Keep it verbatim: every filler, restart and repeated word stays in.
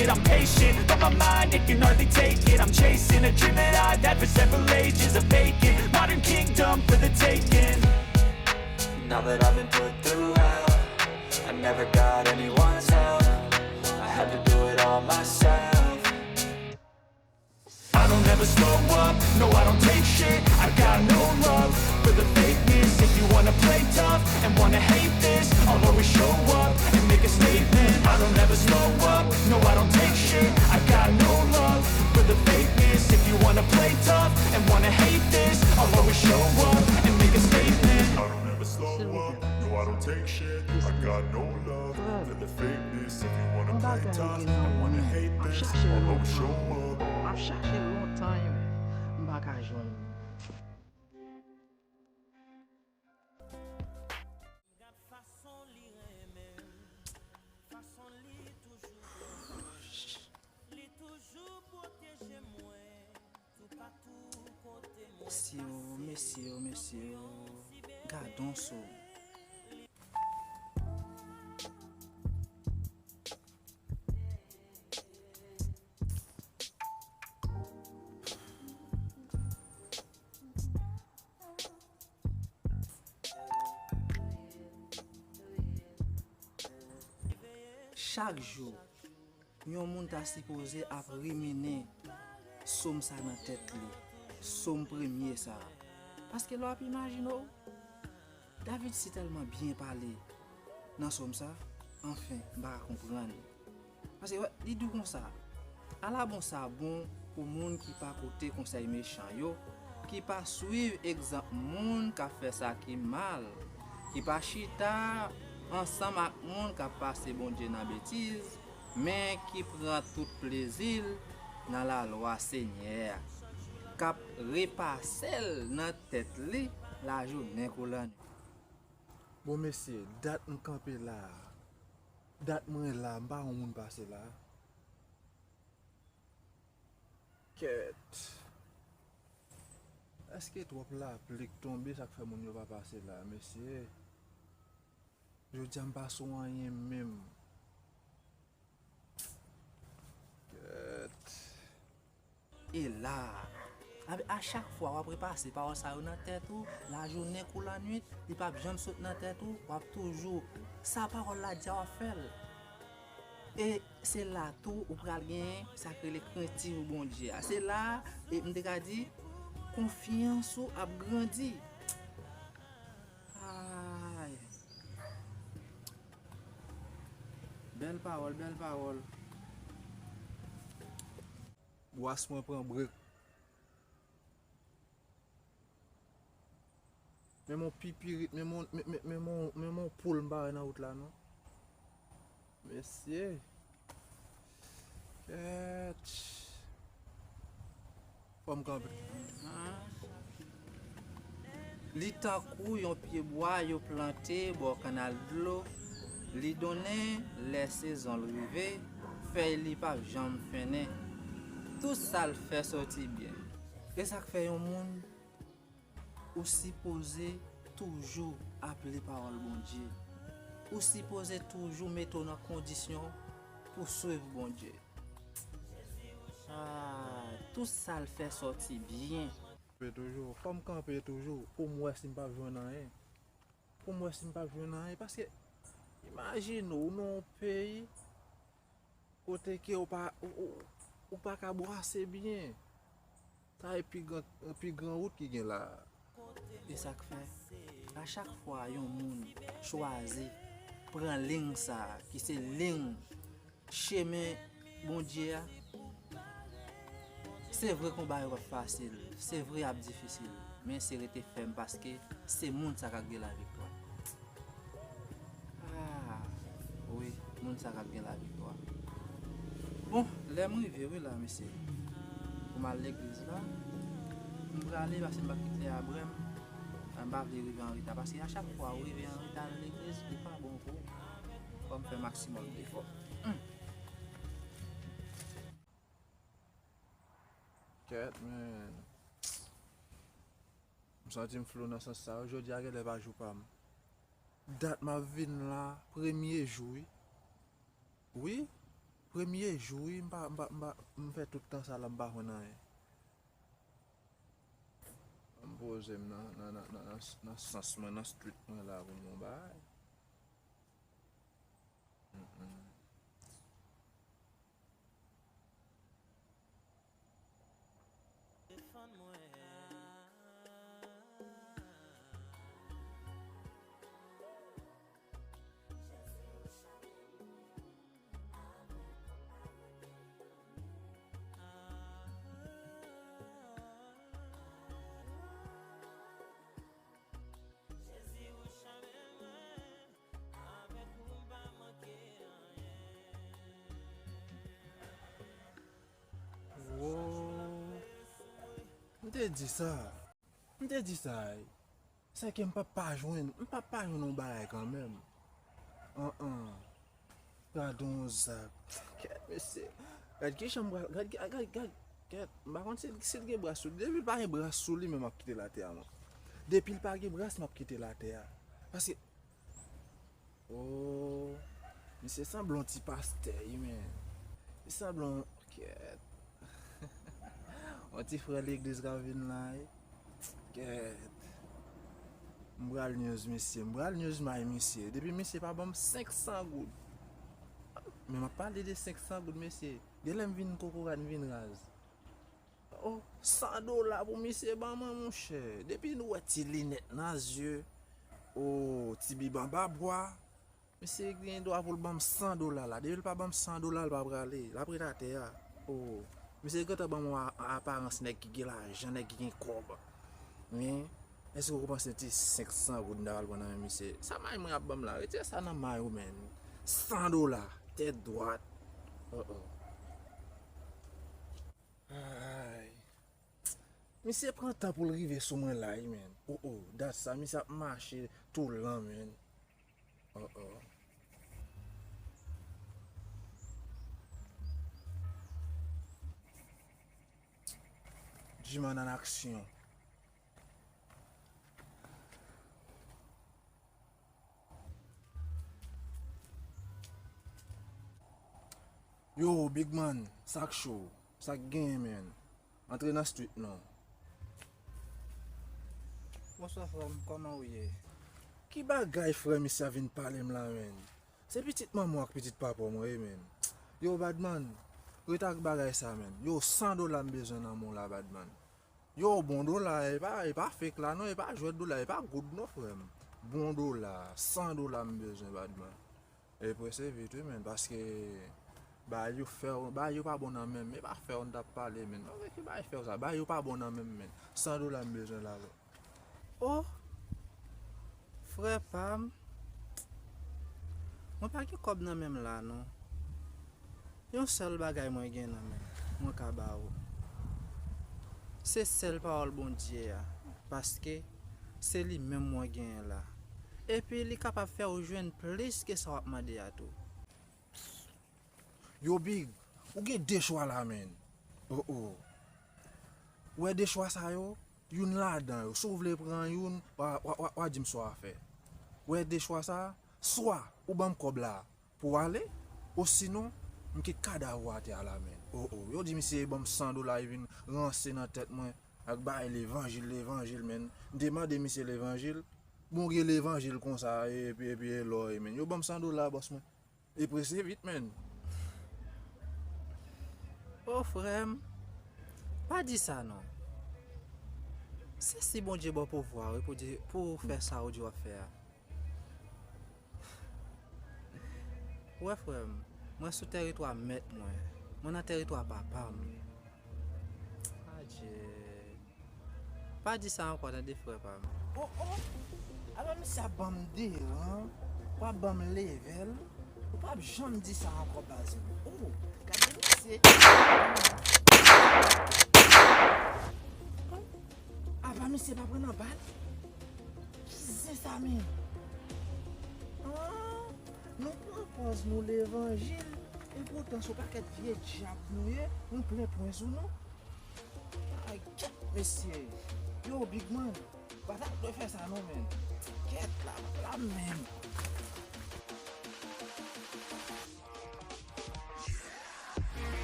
I'm patient, but my mind, it can hardly take it. I'm chasing a dream that I've had for several ages, a vacant modern kingdom for the taking. Now that I've been put through hell, I never got anyone's help. I had to do it all myself. I don't ever slow up, no, I don't take shit. I got no love for the fakeness. If you wanna play tough and wanna hate this, I'll always show up and make a statement. I don't ever slow up, no, I don't take shit. I got no love for the fakeness. If you wanna play tough and wanna hate this, I'll always show up and make a statement. I don't ever slow up, no, I don't take shit. I got no love for the fakeness. If you wanna play tough and wanna hate this, I'll always show up. M ap chache lontan, m pa ka jwenn. Gad fason li renmen m, fason li toujou pwoche m, li toujou pwoteje mwen toupatou kote mwen pase. Mesye o, mesye o, mesye o, gad on sou. Chak jou, yon moun ta sipoze ap riminen sòm sa nan tèt li, sòm premye sa. Paske lè w ap imajine w, David si tèlman byen pale nan sòm sa, anfen, m pa ka konprann. Paske, wè, li di w konsa, ala bon sa bon pou moun ki pa koute konsèy mechan yo, ki pa swiv egzanp moun k ap fè sa ki mal, ki pa chita ansanm ak moun k ap pase Bondye nan betiz, men ki pran tout plezi l nan lalwa Senyè a, k ap repase l nan tèt li lajounen kou lannuit. Bon, mesye, dat m kanpe la a, dat mwen la, m pa wè yon moun pase la a. Kèt. Èske twòp lapli k tonbe, sa k fè moun yo pa pase la a, mesye? Jodi a, m pa sou anyen menm. Kèt. E la a, a, a chak fwa w ap repase pawòl sa yo nan tèt ou, lajounen kou lannuit, li p ap janm sot nan tèt ou, w ap toujou, sa pawòl la di a, w ap fè l. E se la tou ou pral genyen sa k rele krentif Bondye a. Se la a, e m te ka di, konfyans ou ap grandi. Ay. Bèl pawòl, bèl pawòl. Bwas mwen pran brek. Men mon pipirit, men mon, men, men, men mon, men mon poul m pa wè nan wout la non. Mesye. Kèt. Fò m kanpe. Li tankou yon pyebwa yo plante bò kannal dlo. Li donnen lè sezon l rive, fèy li p ap janm fennen. Tout sa l fè soti byen. E sa k fè yon moun, ou sipoze toujou ap li pawòl Bondye. Ou sipoze toujou mete w nan kondisyon pou swiv Bondye. Ah, tout sa l fè sòti byen. Kanpe toujou. Fò m kanpe toujou pou m wè si m p ap jwenn anyen. Pou m wè si m p ap jwenn anyen. Paske, imajine w, ou nan yon peyi kote ke ou pa, ou, ou, ou pa ka bwase byen. Sa e pi gran, pi gran wout ki gen la a. E sa k fè, a chak fwa yon moun chwazi pran liy sa a, ki se liy chemen Bondye a, se vre konba yo p ap fasil, se vre y ap difisil, men se rete fèm paske se moun sa k ap gen laviktwa. Ah, wi, moun sa k ap gen laviktwa. Bon, lè m rive wi la, mesye. Pou m al legliz la, m prale paske m p ap kite lè a bwè m. M pa vle rive an reta, paske a chak fwa ou rive an reta nan legliz, li pa bon pou ou. Fò m fè maksimòm efò. Hmm. Kèt, men. M santi m flou nan sans sa yo. Jodi a genlè pa jou pa m. Dat m ap vin la, premye jou, wi. Wi. Premye jou, wi, m pa, m pa, m pa, m fè tout tan sa la, m pa jwenn anyen. M poze m nan, nan, nan, nan, nan, nan sans mwen, nan street mwen la pou m yon bagay. Mm, mm. Wo. M te di sa. M te di sa. Sèke m p ap pa jwenn, m p ap pa jwenn yon bagay kanmenm. An, an. Gad yon zak. Kèt, mesye. Gad ki jan m pral, gad, gad, gad, gad. Kèt, m pa konn si, si l gen bras sou li. Depi l pa gen bras sou li, men m ap kite latè a, mwen. Depi l pa gen bras, m ap kite latè a. Paske, oh, misye sanble yon ti pastè, wi, men. Li sanble yon, kèt. Yon ti frè legliz k ap vin la, wi. Kèt. M pral news misye, m pral news may misye. Depi misye pa ban m senk san goud. Men m ap pale de senk san goud, mesye. Genlè m vin kokorat, m vin raz. Oh, san dola pou misye ban mwen, monchè. Depi nou wè ti linèt nan zye, oh, ti bib anba bwa, misye gen dwa pou l ban m san dola la. Depi l pa ban m san dola, l pa prale. L ap ret atè a. Oh, misye gentan ban m yon a-, aparans nèg ki gen lajan, nèg ki gen kòb. Men, èske w panse ti senk san goud m ta pral pran nan men misye? Sa may mwen ap ban m la, retire sa nan may ou, menn. San dola, tèt dwat. Oh, oh. Ay. Misye pran tan pou l rive sou mwen la, wi, menn. Oh, oh, dat sa, misye ap mache tou lan, menn. Oh, oh. G-Man an aksyon. Yo, big man, sa k cho? Sa k genyen, menn? Antre nan street non. Bonswa, frè m, kòman w ye? Ki bagay frè misye a vin pale m la, menn? Se pitit manman w ak pitit papa w mwen ye, menn. Yo, badman, ret ak bagay sa, menn. Yo, san dola m bezwen nan men w la, badman. Yo, bon dola, e pa, e pa fake la non, e pa jwèt dola, e pa goud non, frè m. Bon dola, san dola m bezwen, badman. E prese vit wi, menn, paske bagay yo fè w, bagay yo pa bon nan men m, e pa fè w n t ap pale, menn. Mwen wè ki bagay fè w sa, bagay yo pa bon nan men m, menn. San dola m bezwen la, bro. Oh, frè pa m, mwen pa gen kòb nan men m la, non. Yon sèl bagay mwen gen nan men m, mwen ka ba ou. Se sèl pawòl Bondye a, paske se li menm mwen genyen la. Epi li kapab fè w jwenn plis ke sa w ap mande a tou. Yo, Big, ou gen de chwa la, menn. Oh, oh. Ou wè de chwa sa yo, youn ladan yo. Si w vle pran youn, w a, w a, w a, w a di m sa w a fè. Ou wè de chwa sa, swa ou ban m kòb la, pou w ale, osinon, m kit kadav ou atè a la, menn. Oh, oh. Yo di misye ban m san dola, li vin ranse nan tèt mwen ak bagay levanjil, levanjil, menn. M te mande misye levanjil. Bon, gen levanjil konsa, epi, epi, e lò, e, menn. Yo ban m san dola, bòs mwen. E prese vit, menn. Oh, frè m, pa di sa, non. Se si Bondye ba w pouvwa, wi, pou di, pou w fè sa ou di w ap fè a. Wè, frè m, mwen sou tèritwa mèt mwen. Mwen nan tèritwa papa m. Adje. Pa di sa ankò, tande, frè pa m. Oh, oh! Apa misye ap ban m deran, w ap ban m levèl, ou p ap janm di sa ankò, baz mwen. Oh, gade misye. Apa misye pa pran nan bal? Ki zen sa, menn? Ah, nou pran pòz nou levanjil, epoutan se yon pakèt vye dyab nou ye, nou plen pwen sou nou. Ay, kèt, mesye. Yo, big man, pa ta dwe fè sa non, menn. Kèt la, la menm.